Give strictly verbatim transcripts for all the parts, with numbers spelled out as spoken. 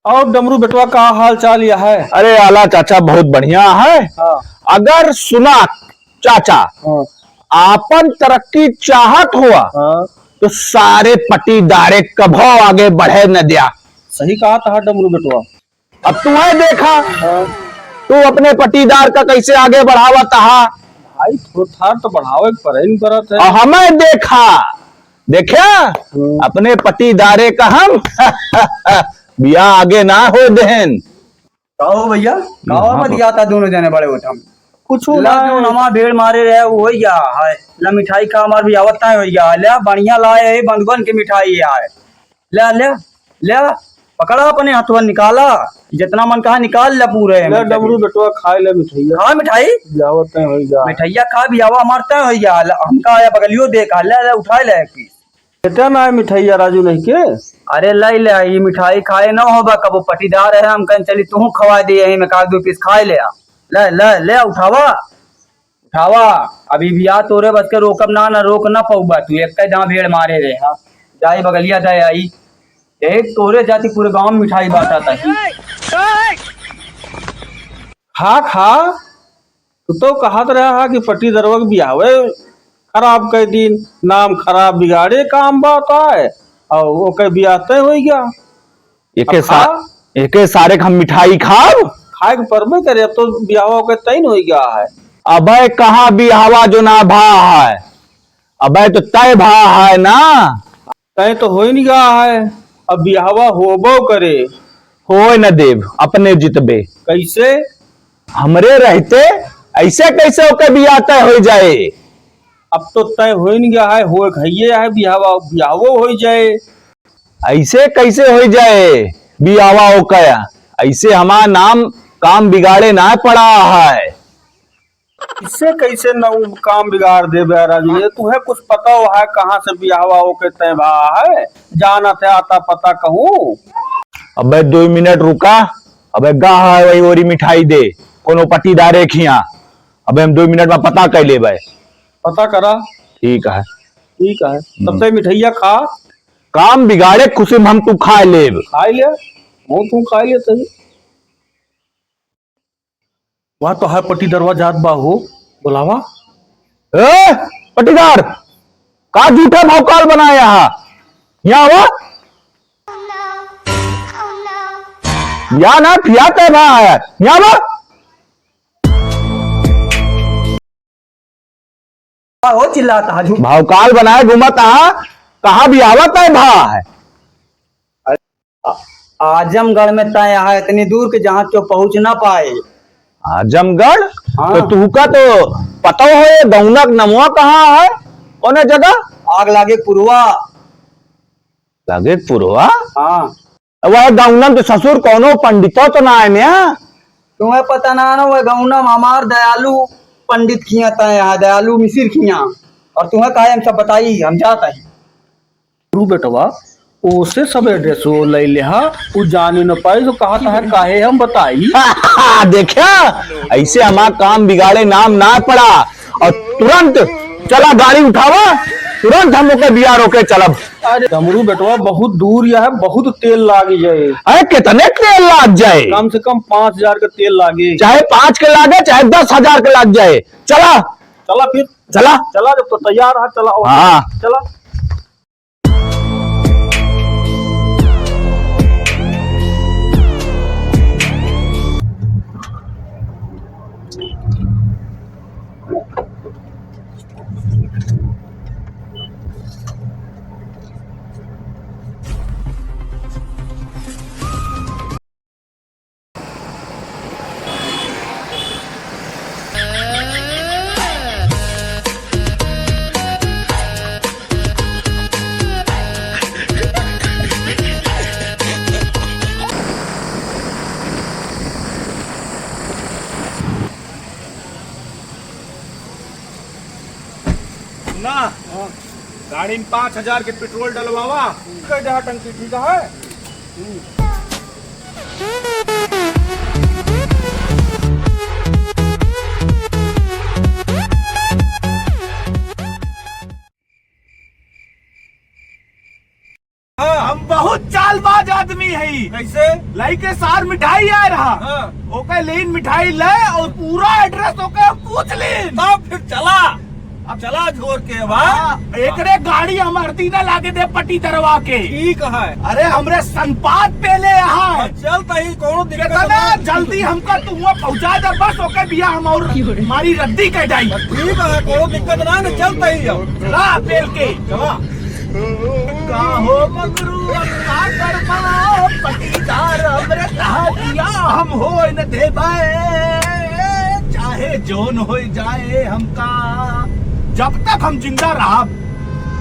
और डमरू बेटवा, का हाल चाल या है? अरे आला चाचा, बहुत बढ़िया है। हाँ। अगर सुना चाचा, हाँ। आपन तरक्की चाहत हुआ, हाँ। तो सारे पटीदारे कभो आगे बढ़े न द्या। सही कहा था डमरू बेटवा। अब तुम्हें देखा, हाँ। तू अपने पटीदार का कैसे आगे बढ़ावत हा? भाई, थोड़ा थार तो बढ़ावे के परे न करत है। और हमें देखा, देखा, हम्म। अपने पटीदारे का हम बियाह आगे ना हो देन। का हो भैया, का हो हाँ, बतियाता दोनों जने बड़े होत हम? कुछ ला ना। जो नमा भेड़ मारे रहे, वो हो गया है। ला मिठाई खा, हमार बियाह आवत ना हो गया। ले बढ़िया लाए है बंधुअन के मिठाई आए। ले, ले, ले, पकड़ा अपने हथवन, निकाला, जितना मन कहा निकाल ले पूरे ले। डमरू बेटवा, खाए ले मिठाइया। हाँ, मिठाई। बियाह तय होई जा। मिठाइया खा, बियाह हमार तय होई जा। ले, हमका आया बगलियो देखा, ले, ले, उठाए ले एक पीस। बेटा ना है मिठाइया राजू नहीं के? अरे ले ले, ये मिठाई खाए न होबा, कबो पटीदार है, हम कहें चली तू खवा दे, यही में का दो पीस खाए ले आ। ले, ले, ले, उठावा। उठावा, अभी बियाह तोरे बस के रोकब ना, ना रोक ना पउबा तू, एक दांव भेड़ मारे रे, हाँ। जाई बगलिया दे आई, एक तोरे जाति पूरे गांव में मिठाई बांटा था। खा, खा, तू तो कहत रहा हा कि पटीदरवा के बियाहवे खराब कर दीन, नाम खराब बिगाड़े काम बात आए, और ओकर बियाह तय हो गया। एके अब सा-, खा। एके सारे के हम मिठाई खाब। खाए के परबे करे, अब तो बियाहवा ओकर तय न हो गया है। अबे कहाँ बियाहवा जो ना भा है, अबे तो तय भा है ना। तय तो हो ही नहीं गया है, अब बियाहवा होबो करे। होए न देब, अपने जितबे। कैसे? हमरे रहते ऐसे कैसे ओकर बियाह तय हो जाए? अब तो तय हो ही नहीं गया है, होए के हइये है बियाहवा, बियाहवो हो जाए। ऐसे कैसे हो जाए बियाहवा ओकर? ऐसे हमार नाम काम बिगाड़े ना पड़ा है। इससे कैसे न उ काम बिगाड़ देबे राजू? ये तुहे कुछ पता हो है कहाँ से बियाहवा ओके तय भा है? जानत है आता पता कहूँ। अबे दो मिनट रुका, अबे गा है वही ओरी मिठाई दे, कोनो पटीदारे खिया। अबे हम दो मिनट में पता कर लेबे। पता करा। ठीक है। ठीक है, तब हम्म। तय मिठाइया खा। काम बिगाड़े खुशी में हम तू खा लेब। खाई ले, वो तू खाई ले तभी। वहाँ तो है पटीदरवा जात बा हो, बोलावा। ए, पटीदार, का झूठा भौकाल बनाया है? यहाँ आवा। या ना, पिया के बा है। यहाँ आवा। का हो चिल्लात हा झूठ? भौकाल बनाए घूमत हा, कहाँ बियाहवा तय भा है? आ-, आजमगढ़ में तय है, इतनी दूर के जहाँ तो पहुँच ना पाए। आजमगढ़? हाँ। तो तुहका तो पता हो ये गौना के नमवा कहाँ है? कौन जगह? आग लागे पुरवा। लागे पुरवा? हाँ। वह गौनम तो ससुर कौनो पंडितो तो ना है म्या? तुम्हें पता ना ना, वह गौनम हमार दयालु पंडित किया था यहाँ, दयालु मिसिर किया। और तुम्हें काहे हम सब बताई, हम जात है। गुरु बेटवा, ओसे सब address वो ले ले हा, उ जाने न पाई तो कहा था काहे हम बताई। देखा, ऐसे हमार काम बिगाड़े नाम ना पड़ा। और तुरंत चला गाड़ी उठावा, तुरंत हम ओकर बियाह रोके चलब। अरे डमरू बेटवा, बहुत दूर या है, बहुत तेल लाग जाए। अरे कितने तेल लाग जाए? कम से कम पाँच हजार का तेल लागे। चाहे पाँच के लागे, चाहे दस हजार के लाग जाए। चला। चला फिर। चला। चला, जब तो तैयार है, चला। हाँ। चला। सुना, हाँ। गाड़ी में पाँच हजार के पेट्रोल डलवावा। कह दे टंकी ठीक है। हाँ, हम बहुत चाल बाज आदमी है। कैसे? लाई के सार मिठाई आए रहा। हाँ। ओके लेन मिठाई ले और पूरा एड्रेस ओके पूछ लेन। तब फिर चला। अब चला झोर के बा। हाँ, एकरे गाड़ी हमार दीना लागे दे पट्टीदरवा के। ठीक है। अरे हमरे संपाद पे ले यहाँ। चल तही, कोनो दिक्कत कितना ना। जल्दी हमका तू वहाँ पहुँचा दे बस, ओके भैया हम और हमारी रद्दी कर जाई। ठीक है, कोनो दिक्कत ना, ना चल तही अब। चला पेल के। चला। का हो मंगरू, अब का करबा, पट्टीदार हमरे कहा दिया, हम होए न देबे, चाहे जौन होई जाए हमका, जब तक हम जिंदा रहब,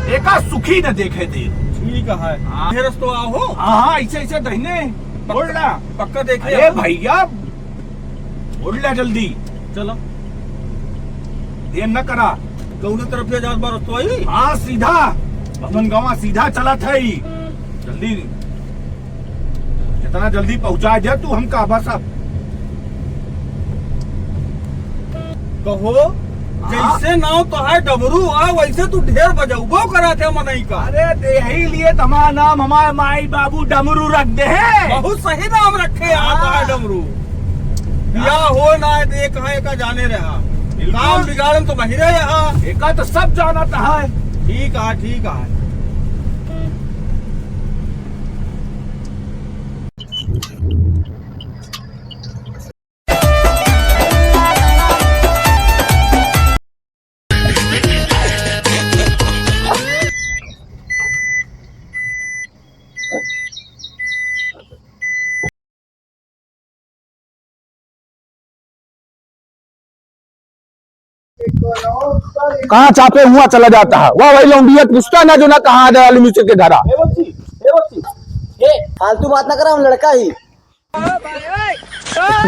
एका सुखी न देखे दे। ठीक है। हाँ। फिर तो आओ। हाँ, हाँ, ऐसे, ऐसे दहिने। मोड़ ला। पक्का देखे अरे हम। भैया, मोड़ ला जल्दी। चलो। देर न करा। कौने तरफ से जात बा रस्तवा ई? हाँ, सीधा। अपन गाँव सीधा चलत है ई। जल्दी। जितना जल्दी पहुँचा दे तू हमका बस अब। कहो, हाँ। जैसे नाव तो है डमरू, आ वैसे तू ढेर बजौबो करत है मनई का। अरे, तो यही लिए तुम्हारा नाम हमारे माई बाबू डमरू रख दे हैं। बहुत सही नाम रखे यार, हाँ। तुम्हारा डमरू। बियाह हो ना है तो ये कहाँ एका जाने रहा। बिल्कुल। काम बिगाड़न तो बहिरे रहा। एका तो सब जानत है। ठीक है, ठीक है। कहाँ चापे हुआ चला जाता है। वाह भाई, लौंडिया पूछता ना जो ना कहाँ आ जाए आलू मिश्र के घरा। ए बच्ची, ए बच्ची, ए, फालतू बात ना करा, हम लड़का ही।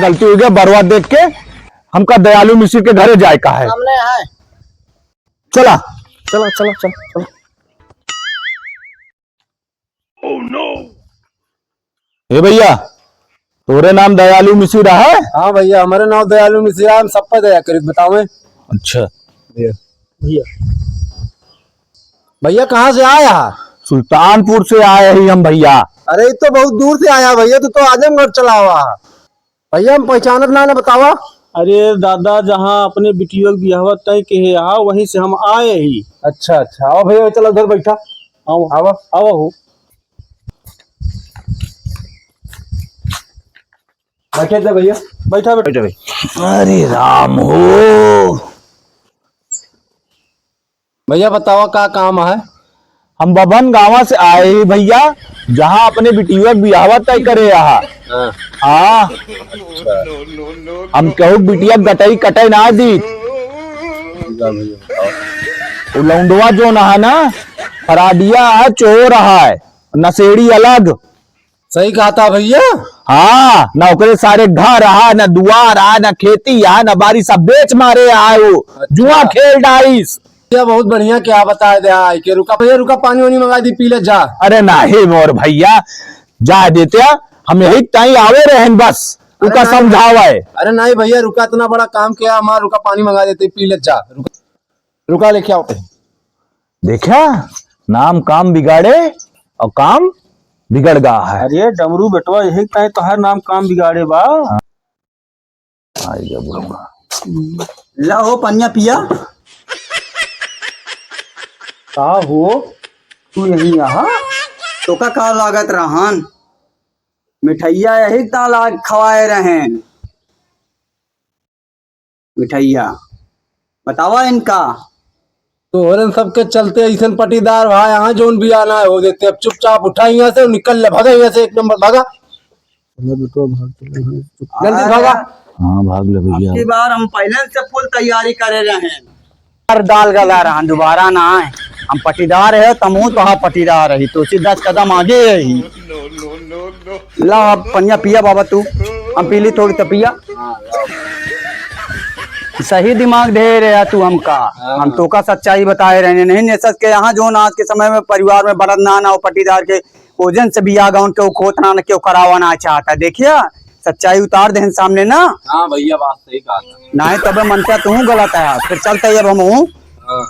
गलती हो गया, बरवा देख के हमका दयालु मिश्र के घरे जाए का है। सामने है। चला। चला, चला, चला, चला। ए भैया, तोरे नाम दयालु मिश्र है? हाँ भैया, हमारे नाम दयालु मिश्र है, हम सब पे दया करित बतावे। अच्छा। भैया, भैया। भैया, कहाँ से आया है? सुल्तानपुर से आए ही हम भैया। अरे, ये तो बहुत दूर से आया भैया, तू तो आजमगढ़ चला हुआ है। भैया, हम पहचानत ना, ना बतावा। अरे दादा, जहाँ अपने बिटियों के बियाहवा तय के है, हाँ, वहीं से हम आए ही। अच्छा, अच्छा, आओ भैया, चलो उधर बैठा। आओ, आओ। आओ हो। बैठे थे भैया। बैठा, बैठा। अरे राम हो। भैया बतावा का काम है? हम बभन गाँव से आए ही भैया, जहाँ अपने बिटिया के बियाहवा तय करे आहा। हाँ। हाँ। हम केहू बिटिया गटई कटई ना दी। ठीक है भैया, बताओ। उ लौंडवा जो ना है ना, फराडिया है, चोर है, नशेड़ी अलग। सही कहा था भैया। हाँ, ना ओकरे सारे घर रहा, ना दुआर रहा, ना खेती रहा, ना बारी, सब बेच मारे रहा वो। अच्छा। जुआ खेल डाइस। भैया बहुत बढ़िया, क्या बताए दे आए के। रुका भैया, रुका, पानी वानी मंगा दी, पी ले जा। अरे नाही मोर भैया, जा देते, हम यही ताई आवे रहन बस, अरे उका नाही। समझावा है। अरे नाही भैया, रुका, इतना बड़ा काम किया हमारा, रुका, पानी मंगा देते, पी ले जा, रुका, रुका लेके आओ। देखा, नाम काम बिगाड़े और काम बिगड़ गा है। अरे डमरू बेटवा, यही ताई तोहार नाम काम बिगाड़े बा। हाँ। आई गया बुढ़वा। ला हो पनिया पिया। का हो, तू यहीं आहा? तोका का लागत रहन? मिठैया यही ताला खवाए रहेन। मिठैया, बतावा इनका। तोहरन सबके चलते अइसन पटीदार भाई, यहाँ जौन बियाह ना हो देते। अब चुपचाप उठा यहाँ से, निकल ले, भागा यहाँ से, एक नंबर भागा। चलो बेटो, भाग चलो, चुप। जल्दी भागा। हाँ, भाग ले भैया। अबकी बार हम पहले से फुल तैयारी करे रहे हैं। हर दाल गला रहा, दोबारा ना आए। हम पटीदार है, तमहू तो हाँ पटीदार रही, तो सी दस कदम आगे है ही। ला, अब पनिया पिया बाबा तू, हम पी ली थोड़ी तो पिया। सही दिमाग दे रहे तू हमका, हम तोका सच्चाई बताए रहे, नहीं नेसस के यहाँ जौन आज के समय में परिवार में बरत ना ना हो पटीदार के, ओजन से बियाह गौन के खोत ना ना केहू करावा ना चाहता। देखिया, सच्चाई उतार देहन सामने ना। हाँ भैया, बात सही कहा था। नाहीं तबे मनसा तू गलत है, फिर चलते अब हम हूँ। हाँ।